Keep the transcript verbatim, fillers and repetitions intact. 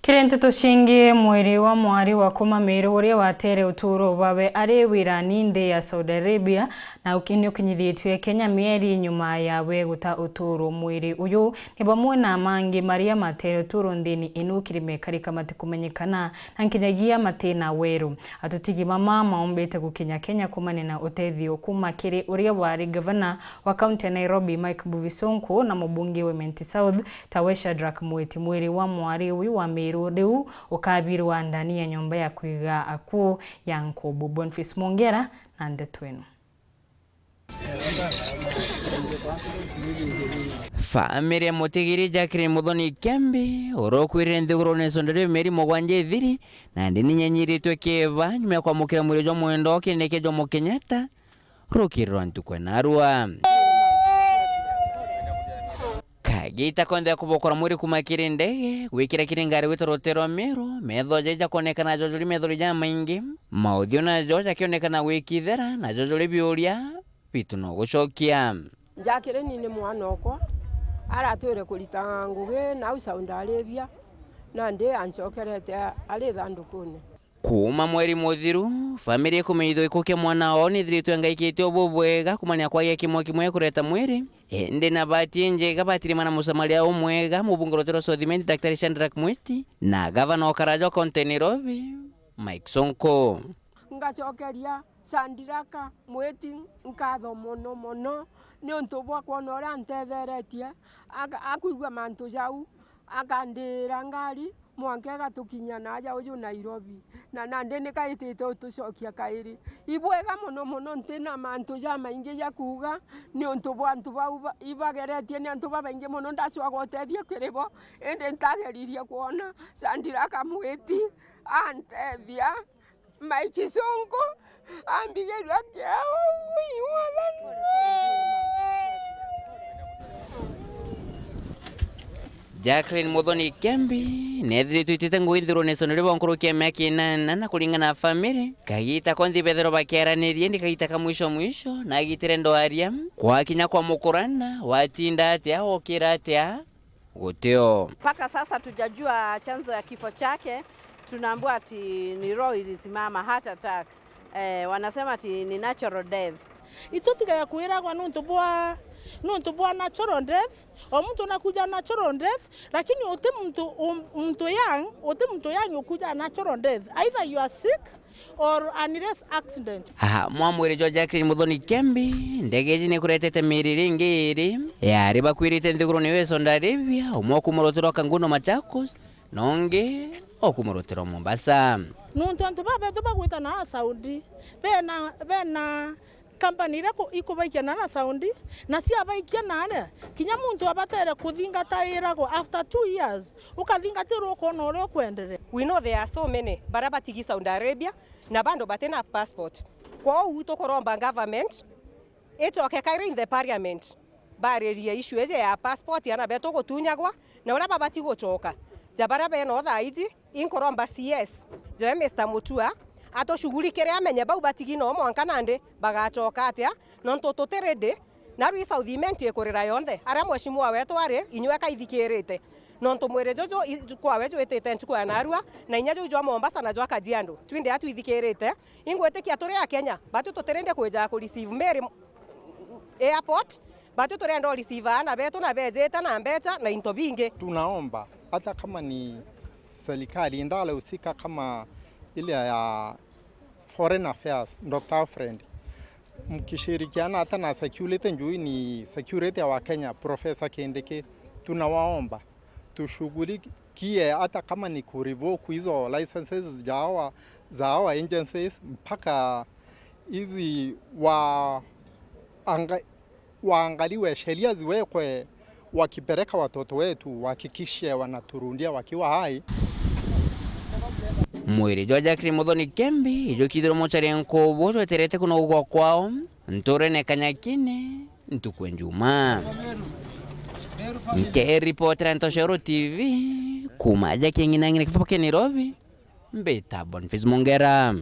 Kiri nteto cingi, mwiri wa mwari wa kuma Miru uria watere uturo bwawe ari wirani nthi ya Saudi Arabia na uki-, ni ukinyithitue Kenya mieri nyuma yawe guta uturo. Mwiri uyu ni bamwe na mangi maria matere uturo nthini inu kiri mekarika matikumenyekana na nkinyagia matina weru. Atutigi mama maumbite gukinya Kenya kumania na utethio kuma kiri uria wari gavana wa kaunti ya Nairobi, Mike Mbuvi Sonko, na mubunge wa Imenti South, tawe Shadrack Mwiti. Mwiri wa mwari uyu wa Miru riu ukabirwa ndani ya nyomba ya kwiga akuu ya Nkubu. Boniface Mongera na ndeto ino. Family ya mutigiri Jacqueline Muthoni Kembi, uria ukwirire nthigurune Sonderio mieri mugwanja ithiri, nandi ni nyenyiritwe kieba nyuma ya kwamukira mwiri jwa mwendwa kiri ndege ya Jomo Kenyatta, rukiri rwa ntuku ya narua. Kagita konthe ya kubokora mwiri kuma kiri ndege, gwikira kiri ngari gwita rutee rwa Miru, metho jaja kwonekana jojori methori jamaingi, mauthiu najo jakionekana gwikithera, na jojori biuria bitu no gucokia. Jacqueline ni mwana okwa, aratwire kurita ngugi nau Saudi Arabia, nandi ancokerete ari thandukune. Kuuma mweri muthiru, family ikumenyithua gikuu kia mwana wao nithiritwe ngaikite o bubwega kumania kwagia kimwe kimwe kureta mwiri. Indi na bahati injega batirimana musamaria umwega, mubunge rutero South Imenti, Daktari Shadrack Mwiti, na gavana o karaja o kaunti ya Nairobi, Mike Sonko. Ngacokeria Sandiraka Mwiti nkatho mono mono niuntu bwa kwona uria antetheretie, aka-, akwigua mantu jau, akandira ngari, mwanka igatukinya naaja uju Nairobi, na nandi nikaitite utucokia kairi. Ibwega mono mono, ntina mantu jamaingi ja kuuga niuntu bwa antu bau ba-, ibageretie ni antu babaingi mono, ndacwaga utethio kiri bo, indi ntageririe kwona Sandiraka Mwiti antethia. Mike Sonko ambigirua kiao, ui mwathani. Jacqueline Muthoni Kembi neethiritwe itite ngugi nthigurune Sonderio bwa nkuruki ya miaka inana, na kuringana na family, kagita konthe ibethirwa bakiaraniria, indi kagita ka mwisho mwisho, nagitire ndwaria. Kwakinya kwa mukurana, watinda atia, okira atia, gutio. Mpaka sasa tujajua chanzo ya kifo chake, tunaambiwa ati ni roho ilisimama, heart attack. Eh, wanasema ati ni natural death. Itutigaya kwiragwa nuntu bwa, nuntu bwa natural death. O muntu nakuja natural death, lakini uti muntu, um, muntu young, uti muntu young ukuja natural death. Either you are sick or unless accident. Aha, mwa mwiri jwa Jacqueline Muthoni Kembi, ndege iji nikuretete miiri ringi iiri, yari bakwirite nthigurune ya Saudi Arabia, umwe kuuma ruturo Kangundo Machakos, na ungi o kuuma ruturo Mombasa. Nuntu antu babetu bagwita na Saudi, bena, bena company iria ku-, ikubaikia na na Saudi, na ciabaikia nare, kinya muntu abatere kuthingatairagwa after two years, ukathingatirwa ukona uria ukwenderea. We know there are so many baria batigi Saudi Arabia na bado batina passport. Kwou tukuromba government icoke kairi in the parliament, baririe issue iji ya passport, ana betu gutunyagwa, na uria babati gucoka. Ja baria beno thaa iji, inkuromba C S, joe Mister Mutua, atushughulikire amenye bau batigi no mwanka nandi bagacoka atia, nontu tuti ready, naru i South Imenti ikurira yonthe, aria mheshimiwa wetu ari, inywe kaithikirite. Nontu mwiri juju i-, kwawe jwitite ntuku ya narua, na inya juu jwa Mombasa na jwa Kajiado, twinthe atwithikirite. Ingwitikia turi Akenya, batu tutirende kwija ku receive Mary airport, batu turenda u receive aana betu na bejite na mbecha na into bingi. Tunaomba hata kama ni serikali ndale husika kama ile ya Foreign Affairs, Doctor Alfred, mkishirikiana hata na security, juu ni security ya Wakenya, Professor Kindiki, tunawaomba tushughulikie hata kama ni ku revoke hizo licenses za hawa, za hawa agencies, mpaka hizi wa-, anga-, waangaliwe, sheria ziwekwe, wakipeleka watoto wetu wahakikishe wanaturundia wakiwa hai. Mwiri jwa Jacqueline Muthoni Kembi ijukithirwe mochari ya Nkubu jweterete kunogwa kwao nturene Kanyakine ntuku ya Njuma. Nkiripotera Ntoshero T V, kuma aja King'inang'ina kithuba kia Nairobi, mbita Boniface Mongera.